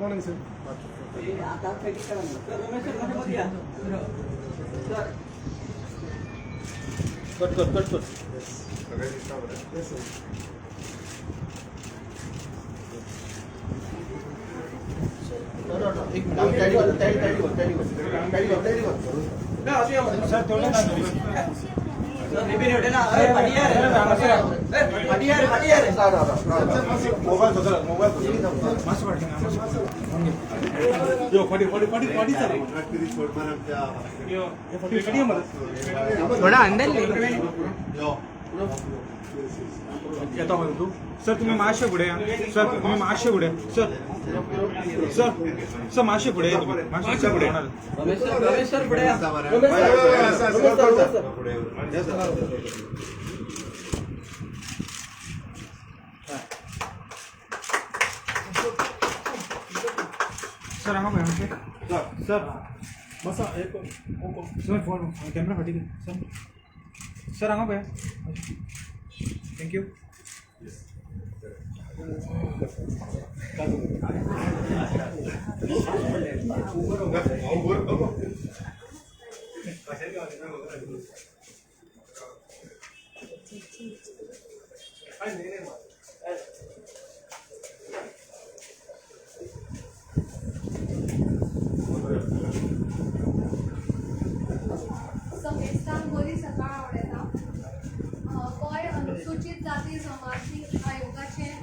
Morning sir. Cut कर, cut कर. Yes sir. एक मिनिट, तयारी कर, तयारी, तयारी कर, तयारी कर, तयारी कर, तयारी कर. सर, तेवढं ना. मोबाईल बदल, मोबाईल बदल. यो, फाटी फाटी फाटी फाटी चालू. फाटी फाटी मरे. थोडा अंदर. येता मरे तू. सर, तुम्ही मातशे फुडें या. सर, तुम्ही मातशे फुडें. सर, सर, सर, मातशे फुडें या तुम्ही. मातशे फुडें. रमेश सर, रमेश सर, पुढे या. सर, हांगा पळय मातशें. सर, बसा एक. सर, फोन कॅमेरा फाटी घे. सर, सर, हांगा पळय. Thank you. समेस्तांक बरी सकाळ आवडटा. गोंय अनुसूचित जाती जमाती आयोगाचें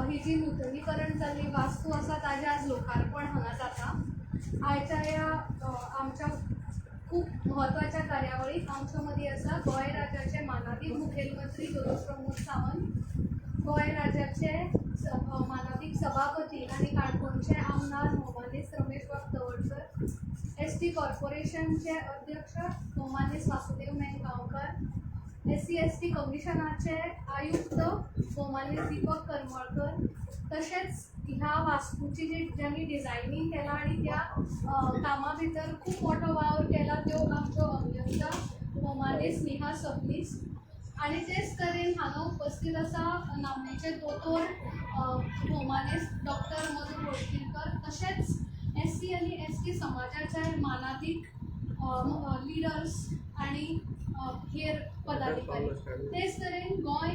ही जी नुतनीकरण जाल्ली वास्तू आसा, ताजें आज लोकार्पण हांगा जाता. आयच्या ह्या आमच्या खूब म्हत्वाच्या कार्यावळीक आमच्या मदीं आसा गोंय राज्याचे मानादीक मुखेलमंत्री गुरू प्रमोद सावंत, गोंय राज्याचे मानादीक सभापती आनी काणकोणचे आमदार भोवमानेस्त रमेशबाब तवडकर, एस टी कॉर्पोरेशनचे अध्यक्ष भोवमानेस्त वासुदेव नायक गांवकर, एससी एसटी कमिशनाचे आयुक्त भोवमानेस्त दीपक करमळकर, तशेंच ह्या वास्तूची जी ज्यांनी डिझायनींग केलां आनी त्या कामा भितर खूब मोठो वावर केला, त्यो आमच्यो अभियंता भोवमानेस्त स्नेहा सबनीस आनी तेच तरेन हांगा उपस्थित आसा नामनेचे दोतोर भोवमानेस्त डॉक्टर मधू बोडगिलकर, तशेंच एससी आनी एसटी समाजाचे मानादीक लिडर्स आनी हेर पदाधिकारी. तेच तरेन गोंय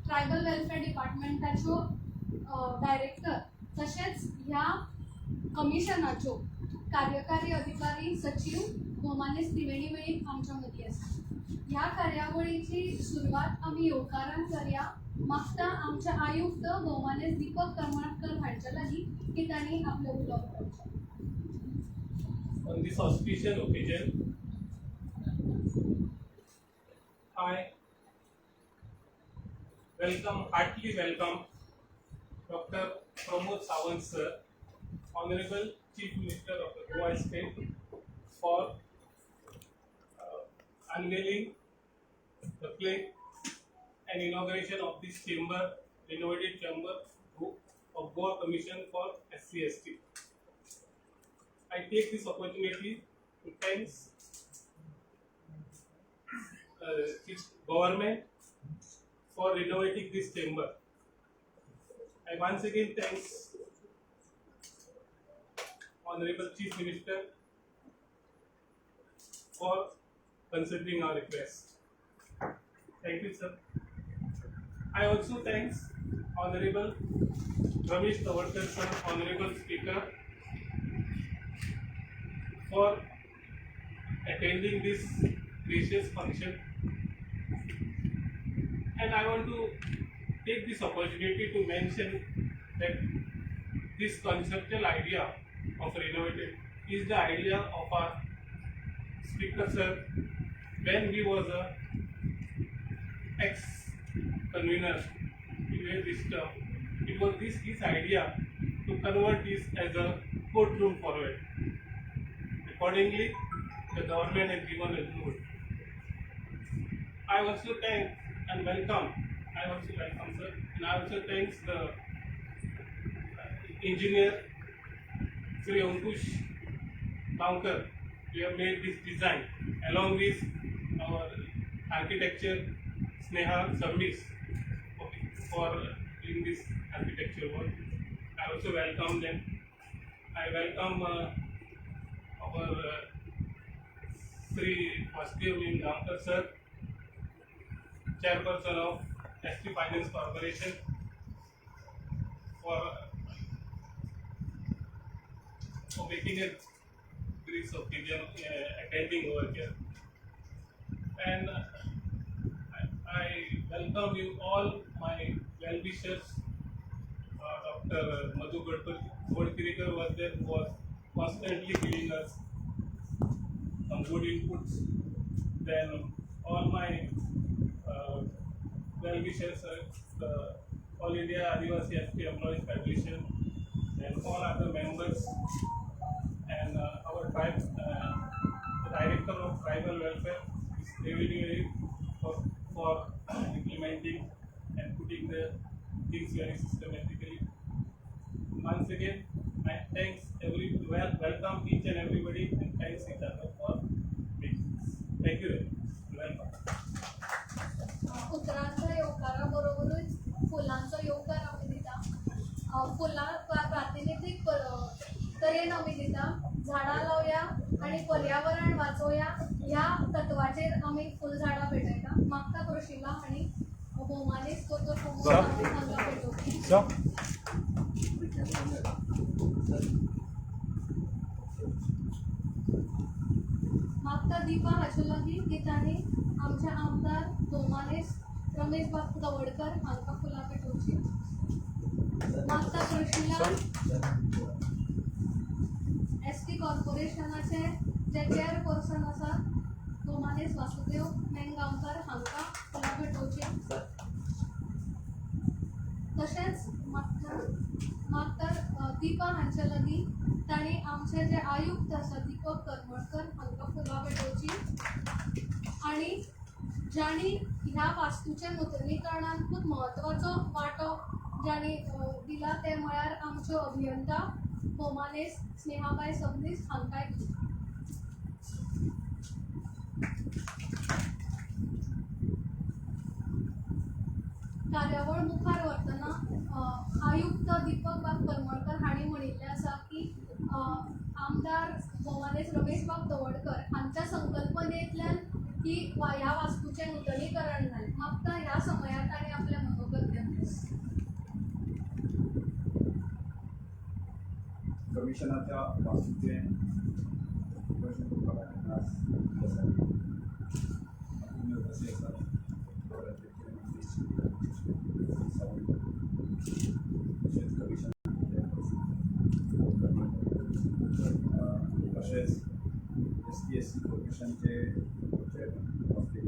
ट्रायबल वेलफेअर डिपार्टमेंटाच्यो डायरेक्टर, तशेंच ह्या कमिशनाच्यो कार्यकारी अधिकारी सचीव भोवमानेस्त त्रिवेणी वेळीप आमच्या मदीं आसा. ह्या कार्यावळीची सुरवात आमी येवकारान करया. मागता आमचे आयुक्त भोवमानेस्त दीपक करमळकर हांच्या लागीं की तांणी आपलें उलोवप करचें. On this auspicious occasion, I welcome, heartily welcome Dr. Pramod Sawant sir, Honorable Chief Minister of the Goa State, for unveiling the plaque and inauguration of this chamber, renovated chamber of Goa Commission for SCST. I take this opportunity to thanks government for renovating this chamber. I once again thanks Honorable Chief Minister for considering our request. Thank you, sir. I also thanks Honorable Ramesh Tawadkar sir, Honorable Speaker, for attending this gracious function. And I want to take this opportunity to mention that this conceptual idea of renovated is the idea of our Speaker sir when he was a ex-convener in this term. It was this his idea to convert this as a courtroom forward. Accordingly, the government has given approval. I also thank and welcome. I also welcome, sir, and I also thanks the engineer Sri Ankush Gaonkar. We have made this design along with our architecture Sneha Sabnis for doing this architecture work. I I also welcome them. I welcome our Sri Vasudev Gaonkar sir, Chairperson of ST Finance Corporation, for making a grace occasion attending over here. And I welcome you all, my well wishers. Dr. Madhu Godkirikar was there, who was constantly giving us some good inputs. Then all my well wishers, the All India Adivasi ST Employees Federation, and all other members, and our tribe, the Director of Tribal Welfare, is David for implementing and putting the things very systematically. Once again, I thanks every welcome each and everybody and thanks each other for being this. Thank you very much. Welcome. उतरांच्या येवकारा बरोबरूच फुलांचो येवकार आमी दिता. फुलां प्रातिनिधीक तरेन आमी दिता. झाडां लावया आनी पर्यावरण वाचोवया ह्या तत्वाचेर आमी फुलझाडां पेटयता. मागता कृशीला आनी भोवमानेस्त दोतोर प्रमोद सावंत हांकां पेटोवपी. सर. मागता दीपा हाचे लागीं की तांणी आमचे आमदार भोवमानेस्त रमेश बाब तवडकर हांकां फुलां पेटोवची. मागता कृशीला एस टी कॉर्पोरेशनाचे जे चेअरपर्सन आसा भोवमानेस्त वासुदेव मेंगांवकर हांकां फुलां पेटोवची. तशेंच मागता दीपा हांचे लागीं तांणी आमचे जे आयुक्त आसा दीपक करमळकर हांकां फुलां पेटोवची. आनी जांणी ह्या वास्तूच्या नुतनीकरणान खूब म्हत्वाचो वांटो जांणी दिला ते म्हळ्यार आमच्यो अभियंता भोवमानेस्त स्नेहाबाय सबनीस हांकांय. कार्यावळ मुखार व्हरतना आयुक्त दीपक बाब करमळकर हांणी म्हणिल्लें आसा की आमदार भोवमानेस्त रमेश बाब तवडकर हांच्या संकल्पनेंतल्यान ही ह्या वास्तूचें नुतनीकरण जालें. मागता ह्या समयार तांणी आपलें मनोगत व्यक्त. कमिशनाच्या वास्तूचें उद्घाटन करपाक आज उपस्थित आसात सावंत, तशेंच कमिशन तशेंच एस टी एस सी कॉर्पोरेशनचे चेअरमॅन वासुदेव,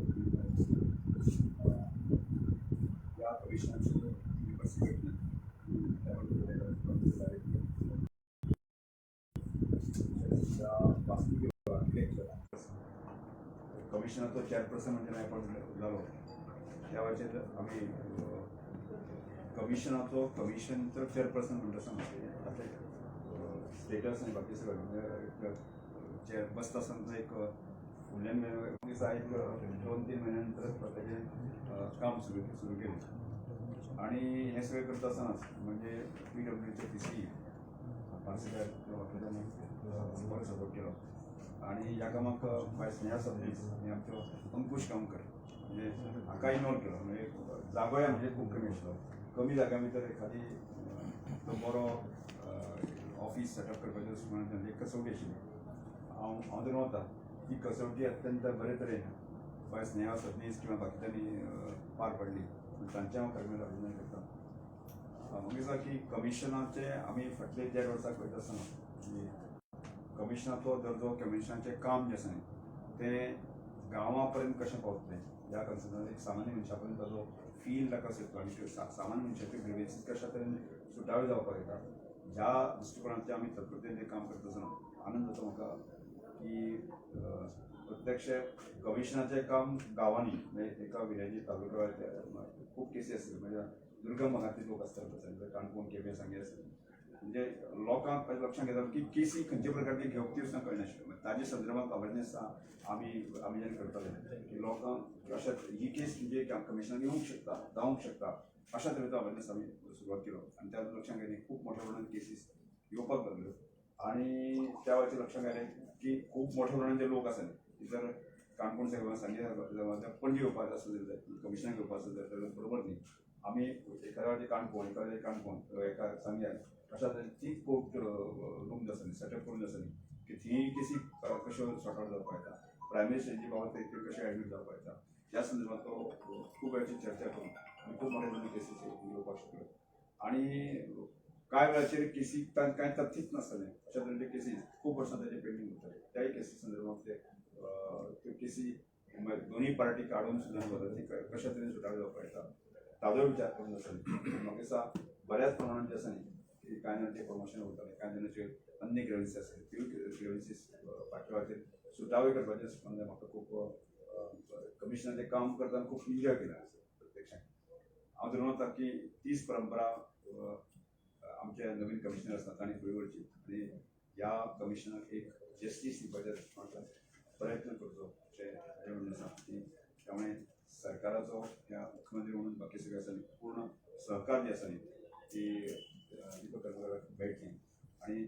ह्या कमिशनाचे मेंबर्स घेतले. ह्या वास्तू आर्किटेक्चर कमिशनाचो चेअरपर्सन म्हणजे अपॉइंट जालो त्या वेळाचेर आमी कमिशनाचो कमिशनचो चेअरपर्सन म्हणटा आसतना आतां स्टेटस आनी बाकी सगळें म्हणजे चेअर बसता आसतना एक फुडल्या दिसा एक 2-3 म्हयन्या नंतर ताजें काम सुरू सुरू केलें. आनी हें सगळें करता आसतनाच म्हणजे पी डब्ल्यूचे पी सी पार्सेकार बरो सपोर्ट केलो. आनी ह्या कामाक बाय स्नेहा सबनीस आनी आमचो अंकुश गांवकर म्हणजे हाका इनवॉल्व केलो. म्हणजे जागोय म्हणजे खूब कमी आशिल्लो. कमी जाग्या भितर एखादी तो बरो ऑफीस सेटअप करपाचें अशें म्हणून एक कसोवटी आशिल्ली. हांव हांव थंय वता ती कसोवटी अत्यंत बरे तरेन बाय स्नेहा सबनीस किंवा बाकीच्यांनी पार पडली. तांचें हांव कार्यावळीक अभिनंदन करता. म्हाका दिसता की कमिशनाचे आमी फाटले 1.5 वर्साक वयता आसतना की कमिशनाचो दर्जो, कमिशनाचें काम जें आसा न्ही तें गांवा पर्यंत कशें पावतलें ह्या कन्सर्नान, एक सामान्य मनशा पर्यंत ताजो फील ताका कसो येतलो आनी त्यो सामान्य मनशाच्यो ग्रिवेन्सीस कशा तरेन सुटाव्यो जावपाक येता ह्या दृश्टिकोणांतल्यान आमी तत्परतेन तें काम करता आसतना आनंद जाता म्हाका की प्रत्यक्ष कमिशनाचें काम गांवांनी म्हणजे एका विलेजी तालुका खूब केसी आसल्यो. म्हणजे दुर्गम भागांतले लोक आसतात, काणकोण, केपें, सांगें आसतात. म्हणजे लोकांक लक्षांत घेता की केसी खंयच्या प्रकारची घेवप ती सुद्दां कळनाशिल्ल्यो. ताजे संदर्भात अवेरनेस आमी आमी जेन्ना करताले की लोकांक अशें ही केस म्हणजे कमिशनाक येवंक शकता, जावंक शकता. अशा तरेचो अवेरनेस आमी सुरवात केलो आनी त्या लक्षांत आयलें खूब मोठ्या प्रमाणात केसीस येवपाक लागल्यो आनी त्या वेळाचेर लक्षांत आयलें की खूब मोठ्या प्रमाणात जे लोक आसा न्ही जर काणकोण साहेब सांगे साहेब पणजी येवपाक आसत जाल्यार कमिशनर घेवपाक आसत जाल्यार बरोबर न्ही. आमी एका वेळार काणकोण, एका वेळार काणकोण, एका सांग्यार अशा तरेन ती कोर्ट रूम आसा न्ही सेटअप करून आसा न्ही की थंय केसी कश्यो सॉर्ट आवट जावपाक येता, प्रायमरी स्टेजी बाबत ते कशें एडमीट जावपाक येता ह्या संदर्भात तो खूब वेळाची चर्चा करून आनी खूब मोठ्या प्रमाणात केसीस येवपाक शकल्यो. आनी कांय वेळाचेर केसी कांय तथ्यच नासतालें अशा तरेचे केसीस खूब वर्सां ताचे पेंडींग उरताले. त्याय केसी संदर्भात ते त्यो केसी दोनूय पार्टी काडून सुद्दां ती कशा तरेन सुटाव्यो जावपाक येता ताजो विचार करून आसा. म्हाका दिसता बऱ्याच प्रमाणात जे आसा न्ही की कांय जाणांचे प्रमोशन उरतालें, कांय जाणांच्यो अन्य ग्रेवन्सीस आसले त्यो ग्रेवन्सीस फाटल्या वेळाचेर सुटाव्यो करपाचें म्हणजे म्हाका खूब कमिशनाचें काम करतना खूब एन्जॉय केलें आसा. प्रत्यक्षान हांव धरून वता की तीच परंपरा आमचे नवीन कमिशनर आसा तांणी फुडें व्हरची आनी ह्या कमिशनाक एक जस्टीस दिवपाच्या दृश्टीकोनांतल्यान प्रयत्न करचो अशें म्हजें म्हणणें आसा. की त्यामुळे सरकाराचो ह्या मुख्यमंत्री म्हणून बाकी सगळे आसा न्ही पूर्ण सहकार जे आसा न्ही ती दीपक करमलकाराक मेळटली आनी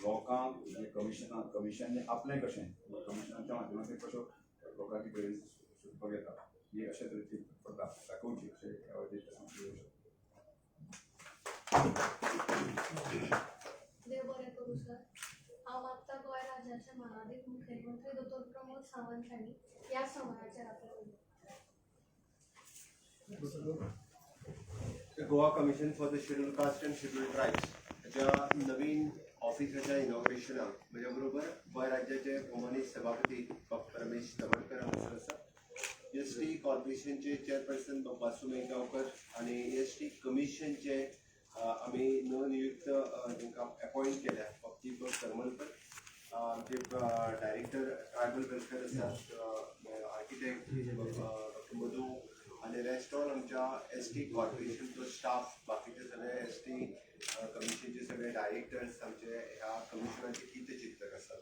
लोकांक जे कमिशन आपलें कशें कमिशनाच्या माध्यमांतल्यान कश्यो लोकांची गरज सुटपाक येता ही अशे तरेची तत्परता दाखोवची अशें ह्या वेळाचेर सांगू शकता. देव बरें करूं सर. हांव मागता गोंय राज्याचे मानादीक मुखेलमंत्री दोतोर प्रमोद सावंत हांणी ह्या समयाचेर आपलें उलोवप. Goa commission for the schedule caste and schedule tribes ह्या नवीन ऑफिसाच्या इनॉग्रेशनाक म्हज्या बरोबर गोंय राज्याचे भोवमानीत सभापती डॉक्टर रमेश तवडकर हांगासर आसा, एस टी कॉर्पोरेशनचे चेअरपर्सन बाब वासू मेळगांवकर आनी एस टी कमिशनचे आमी नवनियुक्त तांकां अपॉयंट केल्या बाब दीपक करमलकर, आमचे डायरेक्टर ट्रायबल वेलफेअर आसात आर्किटेक्ट डॉक्टर मधू आनी रेस्ट ऑल आमच्या एस टी कॉर्पोरेशनचो स्टाफ, बाकीचे सगळे एस टी कमिशनचे सगळे डायरेक्टर्स आमचे ह्या कमिशनाचे हितचिंतक आसात.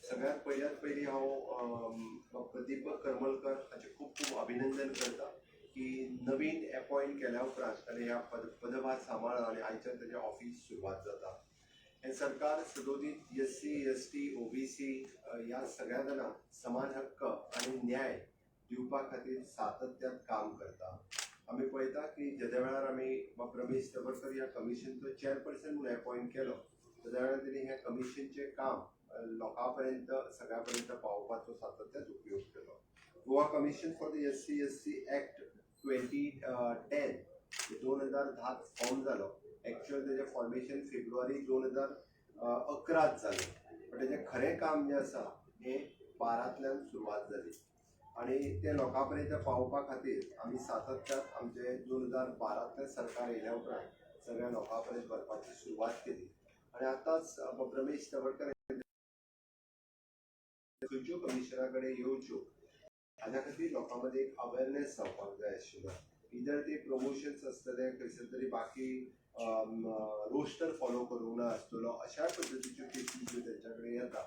सगळ्यात पयल्यात पयलीं हांव दीपक करमलकर हाचें खूब खूब अभिनंदन करता की नवीन अपॉयंट केल्या उपरांत ताणें ह्या पदभार सांबाळ्ळो आनी आयच्यान ताजें ऑफीस सुरवात जाता. हें सरकार सदोदीत S C, S T, O B C ह्या सगळ्या जाणांक समान हक्क आनी न्याय दिवपा खातीर सातत्यान काम करता. आमी पळयता की जेद्या वेळार आमी बाब रमेश तवडकर ह्या कमिशनचो चेअरपर्सन म्हणून अपॉयंट केलो तेद्या वेळार तेणी ह्या कमिशनचें काम लोकां पर्यंत सगळ्या पर्यंत पावोवपाचो सातत्यान उपयोग केलो. Goa commission for the S C S T act 2010 2010 form जालो. एक्चुअल तेजें फॉर्मेशन फेब्रुवारी 2011 जालें, पण तेजें खरें काम जें आसा हें 12तल्यान सुरवात जाली आनी तें लोकां पर्यंत पावोवपा खातीर आमी सातत्यान आमचे 2012तलें सरकार येयल्या उपरांत सगळ्या लोकां पर्यंत व्हरपाची सुरवात केली. आनी आतांच रमेश तवडकर खंयच्यो कमिशना कडेन येवच्यो हाज्या खातीर लोकां मदीं एक अवेरनेस जावपाक जाय आशिल्लो. इदर ते प्रमोशन्स आसतले खंयसर तरी बाकी रोस्टर फॉलो करूंक ना आसतलो अश्या पद्दतीच्यो केसी ज्यो तेंच्या कडेन येता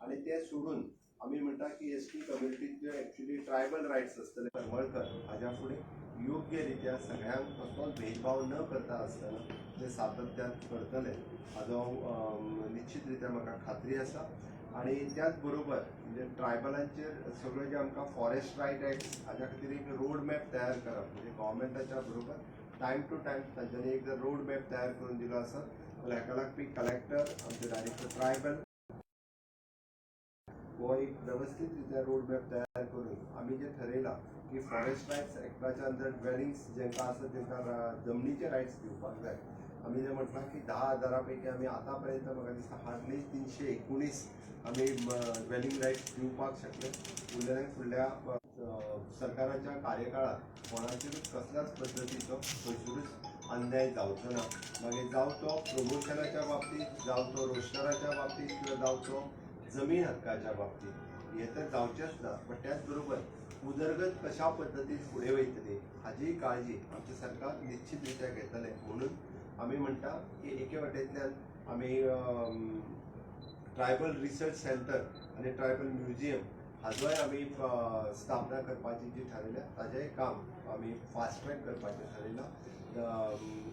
आनी ते सोडून आमी म्हणटा की एस टी कम्युनिटीचे एक्चुली ट्रायबल रायट्स आसतले. करमळकर हाज्या फुडें योग्य रित्या सगळ्यांक कसलोच भेदभाव न करता आसतना ते सातत्यान करतले हाजो निश्चित रित्या म्हाका खात्री आसा. आनी त्याच बरोबर म्हणजे ट्रायबलांचेर सगळे जे आमकां फॉरेस्ट रायट एक्ट हाज्या खातीर एक रोड मॅप तयार करप म्हणजे गव्हर्मेंटाच्या बरोबर टायम टू टायम तांच्यांनी एक जर रोड मॅप तयार करून दिलो आसत जाल्यार हाका लागपी कलेक्टर आमचे डायरेक्टर ट्रायबल हो एक वेवस्थीत रित्या रोड मॅप तयार करून आमी जें ठरयलां की फॉरेस्ट रायट्स एक्टाच्या अंडर ड्वेलिंग्स जेंकां आसा तेंकां जमनीचे रायट्स दिवपाक जाय. आमी जें म्हटलां की 10,000 पैकी आमी आतां पर्यंत म्हाका दिसता हार्डली 319 आमी ड्वेलिंग रायट्स दिवपाक शकले. उरलेले फुडल्या सरकाराच्या कार्यकाळात कोणाचेरूच कसल्याच पद्दतीचो खंयसरूच अन्याय जावचो ना. मागीर जावं तो प्रमोशनाच्या बाबतींत, जावं तो रोस्टराच्या बाबतींत किंवा जावं तो जमीन हक्काच्या बाबतींत, हें तर जावचेंच ना. पण त्याच बरोबर उदरगत कशा पद्दतीन फुडें वयतली हाजी काळजी आमचें सरकार निश्चित रित्या घेतलें. म्हणून आमी म्हणटा की एके वाटेंतल्यान आमी ट्रायबल रिसर्च सेंटर आनी ट्रायबल म्युझियम हाजोय आमी स्थापना करपाची जी थारयल्या ताजेंय काम आमी फास्ट ट्रॅक करपाचें थारयलां.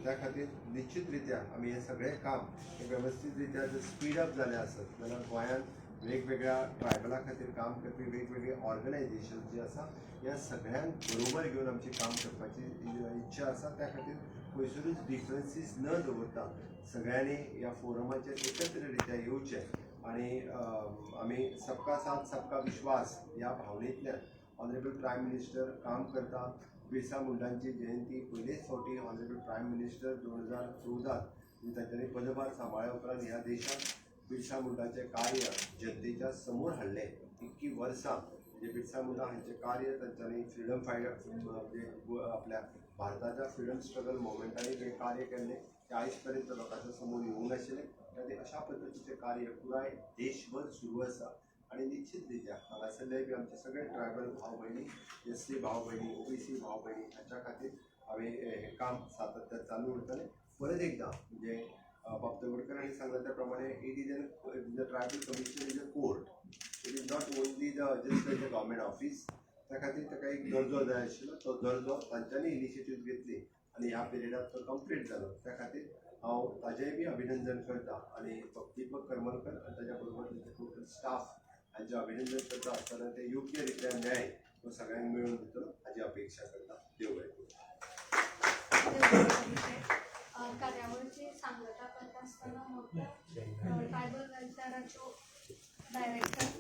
त्या खातीर निश्चित रित्या आमी हें सगळें काम हे वेवस्थीत रित्या जर स्पीड अप जालें आसत जाल्यार गोंयांत वेगवेगळ्या ट्रायबला खातीर काम करपी वेगवेगळे ऑर्गनायझेशन जी आसा ह्या सगळ्यांक बरोबर घेवन आमची काम करपाची इच्छा आसा. त्या खातीर खंयसरूच डिफरन्सीस न दवरता सगळ्यांनी ह्या फोरमाचेर एकत्र रित्या येवचें आनी आमी सबका साथ सबका विश्वास ह्या भावनेंतल्यान ऑनरेबल प्रायम मिनिस्टर काम करता. बिरसा मुंडांची जयंती पयलेच फावटी ऑनरेबल प्रायम मिनिस्टर 2014 तांच्यांनी पदभार सांबाळ्या उपरांत ह्या देशांत बिरसा मुंडाचें कार्य जनतेच्या समोर हाडलें. इतकी वर्सां म्हणजे बिरसा मुंडा हांचें कार्य तांच्यांनी फ्रिडम फायटर म्हणजे आपल्या भारताच्या फ्रिडम स्ट्रगल मुवमेंटांनी जें कार्य केल्लें तें आयज पर्यंत लोकांच्या समोर येवंक नाशिल्लें. त्या अशा पद्दतीचें कार्य पुराय देशभर सुरू आसा आनी निश्चित रित्या हांगासरले बी आमचे सगळे ट्रायबल भाव भयणी, एस सी भाव भयणी, ओबीसी भाव भयणी हांच्या खातीर हांवें हें काम सातत्यान चालू उरतलें. परत एकदां म्हणजे बाब तवडकर हांणी सांगलें त्या प्रमाणे it is an the tribal commission is a court, it is not only the just like a government office. त्या खातीर ताका एक दर्जो जाय आशिल्लो, तो दर्जो तांच्यांनी इनिशिएटीव घेतली आनी ह्या पिरियडात तो कंप्लीट जालो. त्या खातीर हांव ताजेंय बी अभिनंदन करता आनी दीपक करमलकर आनी ताज्या बरोबर तांचे टोटल स्टाफ हांचें अभिनंदन करता आसतना ते योग्य रित्या न्याय तो सगळ्यांक मेळोवन दितलो हाजी अपेक्षा करता. देव बरें करूं. कार्यावळीची सांगता करता आसतना म्हाका ट्रायबल वेलफेअराच्यो डायरेक्टर